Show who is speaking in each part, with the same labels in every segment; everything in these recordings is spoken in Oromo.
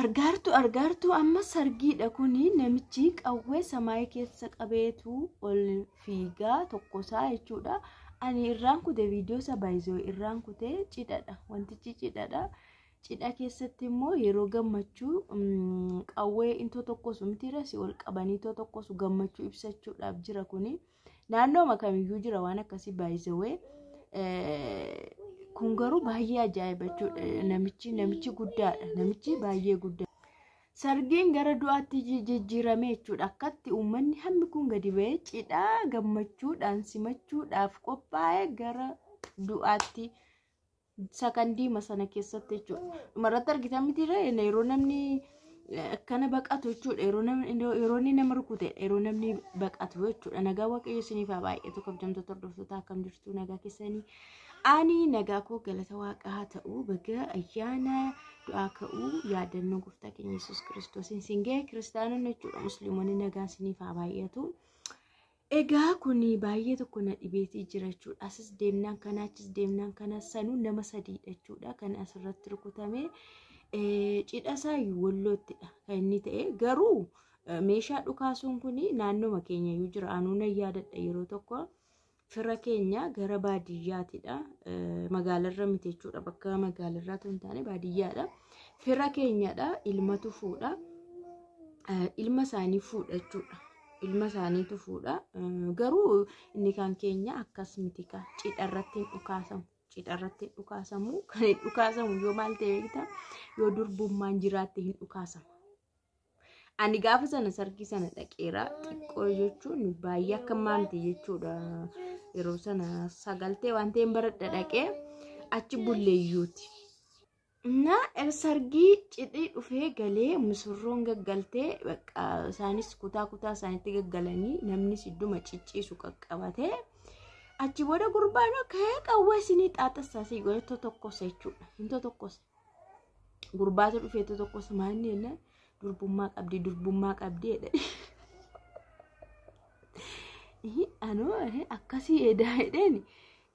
Speaker 1: Argaartu argaartu amma sargiidha kuni namichi qawwee samaayii keessa qabeetu ol fiigaa tokkosaa jechuudha. Ani irraan kute viidiyoo isaa baay'isoo irraan kute cidhadha. Wantichi cidhadha. Cidha keessatti immoo yeroo gammachuu qawwee intoo tokkosu mitiirra si ol qabanii too tokkosu gammachuu ibsachuudhaaf jira kuni. Naannooma kamiyyuu jira waan akkasii baay'isawee. Kun garuu baay'ee ajaa'iba jechuudha. Namichi guddaadha. Namichi baay'ee guddaadha. Sargiin gara du'aatti jijjiirame jechuudha. Akkatti uummanni hammi kun gadi ba'ee cidhaa gammachuudhaan simachuudhaaf qophaa'e gara du'aatti sakandiima sana keessatti jechuudha. Dhumarratti argitan mitiirra yeroo namni akkana baqatu jechuudha. Yeroo inni nama rukute yeroo namni baqatu jechuudha. Nagaa Waaqayyo isiniif haa baay'atu kabajamtoota hordoftoota akkam jirtu nagaa keessanii. Ani nagaa koo galata waaqaa haa ta'u baga ayyaana du'aa ka'uu yaadannoo gooftaa keenya Yesuus Kiristoosiin siin ga'e kiristaanonni jechuudha musliimonni nagaan isiniif haa baay'atu. Egaa kun baay'ee tokko na dhibeetii jira jechuudha. Asis deemnaan kana achis deemnaan kana sanuu nama sadiidha jechuudha kan asirratti rukutame. Cidha isaayyuu walloottidha kan inni ta'e garuu meeshaa dhukaasuun kun naannoma keenyayyuu jira. Anuu nan yaadadha yeroo tokko fira keenya gara baadiyyaatidha. Magaalarra miti jechuudha. Bakka magaalarraa otoo hin taane baadiyyaadha. Fira keenyadha. Ilmatu fuudha. Ilma isaanii fuudha jechuudha. Ilma isaaniitu fuudha. Garuu inni kan keenya akkas miti ka cidha irratti hin dhukaasamu. Cidha irratti hin dhukaasamu. Kan hin dhukaasamu yoo maal ta'e beektaa? Yoo durbummaan jiraatte hin dhukaasamu. Ani gaafa sana sargii sana dhaqeera. Xiqqoo jechuun baay'ee akka maamti jechuudha. Yeroo sana sagaltee waan ta'een baradha dhaqee achi bulleeyyuuti. Na sargii cidhii dhufee galee misirroon gaggaltee bakka isaanis kutaa kutaa isaaniitti gaggalanii namnis idduma cicciisu qaqqabatee achi booda gurbaan ka'ee qawwee isinii xaaxassaa si godhe tokkosa jechuudha. Hin tokkosa. Gurbaatu dhufee tokkosa maal jennaan durbummaa qabdi durbummaa qabdi jedhe. Anoo akkasii edaa jedheen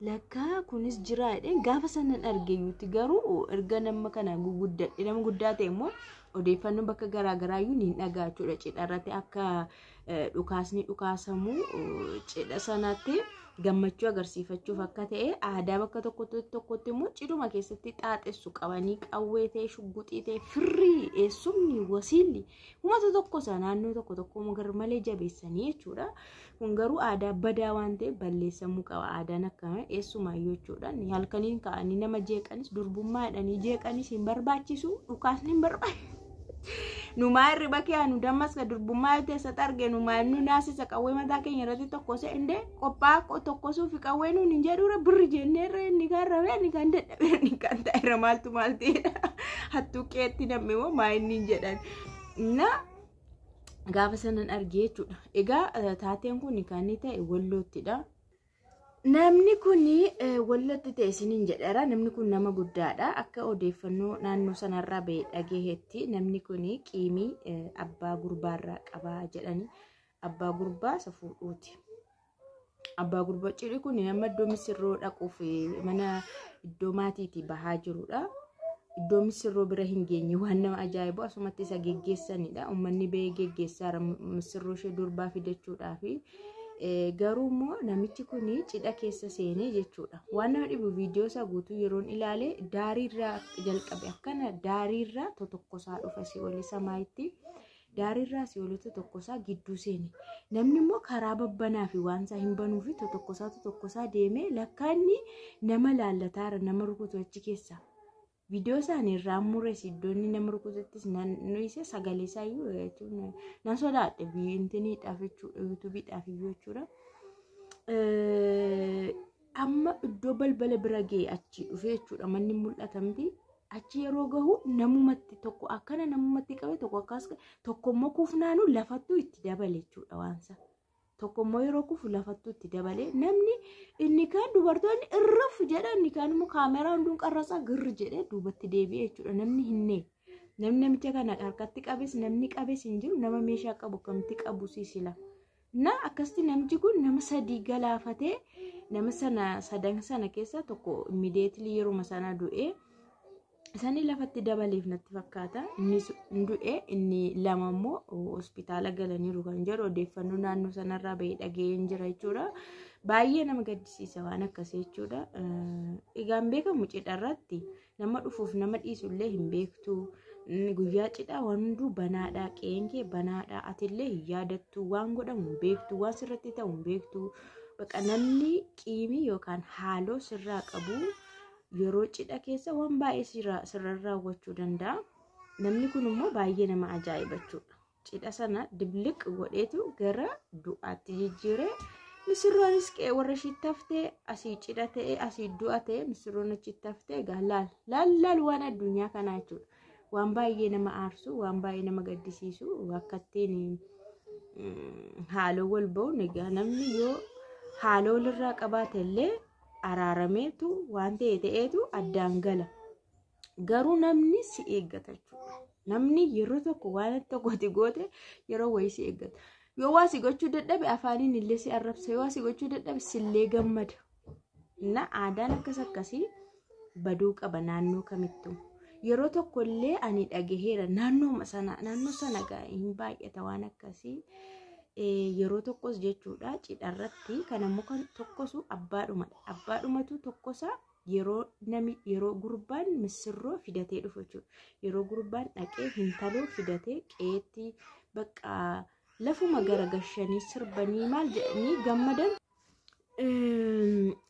Speaker 1: lakkaa kunis jira jedheen gaafa sanan arge yuuti garuu erga nama kana guguddadhe nama guddaa ta'e immoo odeeffannoo bakka garaagaraa iyyuu ni dhagaa jechuudha. Cidha irratti akka dhukaasni dhukaasamu cidha sanatti gammachuu agarsiifachuuf akka ta'e aadaa bakka tokkotti tokkotti immoo cidhuma keessatti xaaxessu qabanii qawwee ta'e shugguxii ta'e firrii eessumni wasiilli uummata tokko isaa naannoo tokko tokko immoo garmalee jabeessanii jechuudha. Kun garuu aadaa badaa waan ta'eef balleessamuu qaba. Aadaan akkana eessumaayyuu jechuudha. Halkaniin ka'anii nama jeeqanis durbummaa jedhanii jeeqanis hin barbaachisu dhukaasni hin barbaachisu. Numaa hirriba kee anu dammas ka durbummaa yoo teessatti arge numaa nu naasisa qawwee mataa keenya irratti tokkose indee qophaa tokkosuuf qawwee nuun hin jedhuura birri jenneerra inni kan rabee inni kan dadhabee inni kan ta'eera maaltu maal ta'eedha hattuu qeetti namni immoo maa inni hin jedhan. Na gaafa sanan argee jechuudha. Egaa taateen kun kan inni ta'e walloottidha. Namni kun wallootti ta'e isiniin jedheera. Namni kun nama guddaadha. Akka odeeffannoo naannoo sanarraa ba'e dhagaheetti namni kun qiimii abbaa gurbaarraa qabaa jedhani. Abbaa gurbaa isa fuudhuuti. Abbaa gurbaa cidhi kun nama iddoo misirroo dhaquuf mana iddoo maatiitii bahaa jirudha. Iddoo misirroo bira hin geenye waan nama ajaa'ibu asumatti isa geggeessanidha. Uummanni ba'ee geggeessaara misirroo ishee durbaa fidachuudhaafi. Garuu immoo namichi kun cidha keessa seenee jechuudha. Waan nama dhibu viidiyoo isaa guutuu yeroon ilaale daariirraa jalqabe akkana daariirraa totokkosaa dhufa si olee samaayitti. Daariirraa si olee totokkosaa gidduu seene. Namni immoo karaa babbanaa fi waan isaa hin banuu fi totokkosaa totokkosaa deemee lakkaanni nama laallataara nama rukutu achi keessa. Viidiyoo isaanii irraa mures iddoo inni nama rukutettis nan sagalee isaa iyyuu jechuun nan sodaadhe intiniidhaaf jechuudha yuutuubiidhaaf iyyuu jechuudha. Amma iddoo balbala bira ga'e achi dhufee jechuudha manni mul'atamti. Achi yeroo gahu namumatti tokko akkana namumatti qabe tokko akkas tokko immoo kufnaanu lafattuu itti dabale jechuudha waansa. Tokko immoo yeroo kufu lafattuu itti dabale namni inni kaan dubartoonni irraf jedha inni kaan immoo kaameraa hunduun qarrasaa girri jedhee duubatti deebi'e jechuudha namni hinnee. Namni namicha kana harkatti qabes namni qabes hin jiru nama meeshaa qabu akkamitti qabu sisila. Na akkasitti namichi kun nama sadii galaafatee nama sana sadan sana keessaa tokko immediately yeruma sana du'ee Isaan lafatti dabaleef natti fakkaata. Inni du'e, inni lama immoo hospitaala galaniiru kan jedhu odeeffannoo naannoo sanarraa bahee dhaga'een jira jechuudha. Baay'ee nama gaddisiisa waan akkasii jechuudha. Egaan beekamu cidharratti nama dhufuuf nama dhiisullee hin beektu. Guyyaa cidhaa waan hunduu banaadha. Qe'een kee banaadha. Atillee hin yaadattu. Waan godhamu hin beektu. Waan sirratti ta'u hin beektu. Baqa namni qiimii yookaan haaloo sirraa qabu yeroo cidha keessa waan baay'ee sirra raawwachuu danda'a. Namni kun immoo baay'ee nama ajaa'iba jechuudha. Cidha sana dibliq godheetu gara du'aatti jijjiiree, misirroonis qe'ee warra ishiitti haftee, asii cidha ta'e, asii du'a ta'e, misirroon achitti haftee. Egaa laal laal laal waan addunyaa kanaa jechuudha. Waan baay'ee nama aarsu, waan baay'ee nama gaddisiisu, akka ittiin haaloo wal ba'uun. Egaa namni yoo haaloo walirraa qabaate illee araarameetu waan ta'e ta'eetu addaan gala. Garuu namni si eeggata jechuudha. Namni yeroo tokko waan tokkotti goote yeroo wayii si eeggata. Yoo waa si gochuu dadhabe afaaniin illee si arrabsa. Yoo waa si gochuu dadhabe sillee gammada. Na aadaan akkas akkasii baduu qaba naannoo kamittuu. Yeroo tokko illee ani dhagaheera, naannoo sana, naannoo sana hin baay'ata waan akkasii. Yeroo tokkos jechuudha cidharratti kan ammoo kan tokkosu abbaadhumadha. Abbaadhumatu tokkosa yeroo nami yeroo gurbaan misirroo fidatee dhufu jechuudha. Yeroo gurbaan dhaqee hintaloo fidatee qe'eetti bakka lafuma garagashanii sirbanii maal jedhanii gammadan.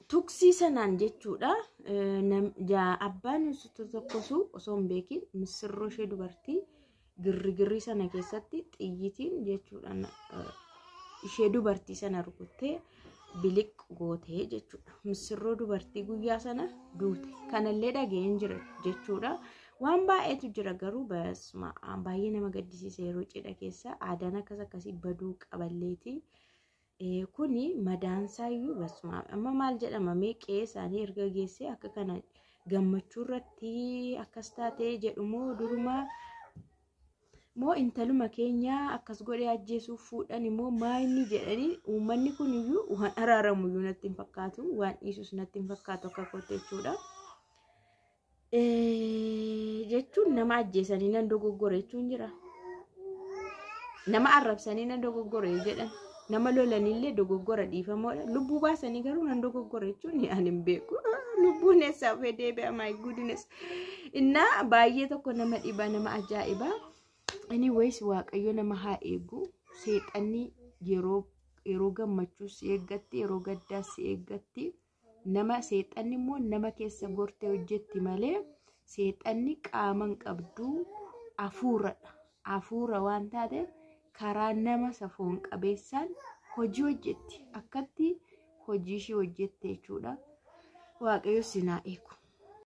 Speaker 1: Tuksii sanaan jechuudha. Abbaan tokkosu osoo hin beekin misirroo ishee dubartii girrigirrii sana keessatti xiyyitiin jechuudha ishee dubartii sana rukuttee biliq gootee jechuudha. Misirroo dubartii guyyaa sana duute. Kanallee dhaga'een jira jechuudha. Waan baay'eetu jira garuu baay'ee nama gaddisiisa, yeroo cidha keessa aadaan akkas akkasii baduu qaballeeti. Kuni madaansaayyuu basuma amma maal jedhama mee, qe'ee isaanii erga geessee akka kana gammachuu irratti akkas taatee jedhumoo, durumaa moo intaluma keenya akkas godhee ajjeesuuf fuudhan immoo maa inni jedhanii, uummanni kun iyyuu waan araaramu iyyuu natti hin fakkaatu, waan dhiisus natti hin fakkaatu akka kootti jechuudha. Jechuun nama ajjeesanii nan dogoggore jechuun jira. Nama arrabsanii nan dogoggore jedhan. Nama lolanillee dogoggora dhiifamoodha. Lubbuu baasanii garuu nan dogoggore jechuun ani hin beeku. Lubbuun eessaa dhufee deebi'a, my goodness. Innaa baay'ee tokko nama dhiba, nama ajaa'iba. Anyways, Waaqayyo nama haa eegu. Seexanni yeroo gammachuu si eeggatti, yeroo gaddaas si eeggatti. Nama seexanni immoo nama keessa gortee hojjetti malee seexanni qaama hin qabdu, hafuuradha. Hafuura waan taateef karaa nama safoon qabeessaan hojii hojjetti. Akkatti hojii ishee hojjette jechuudha. Waaqayyo si haa eegu.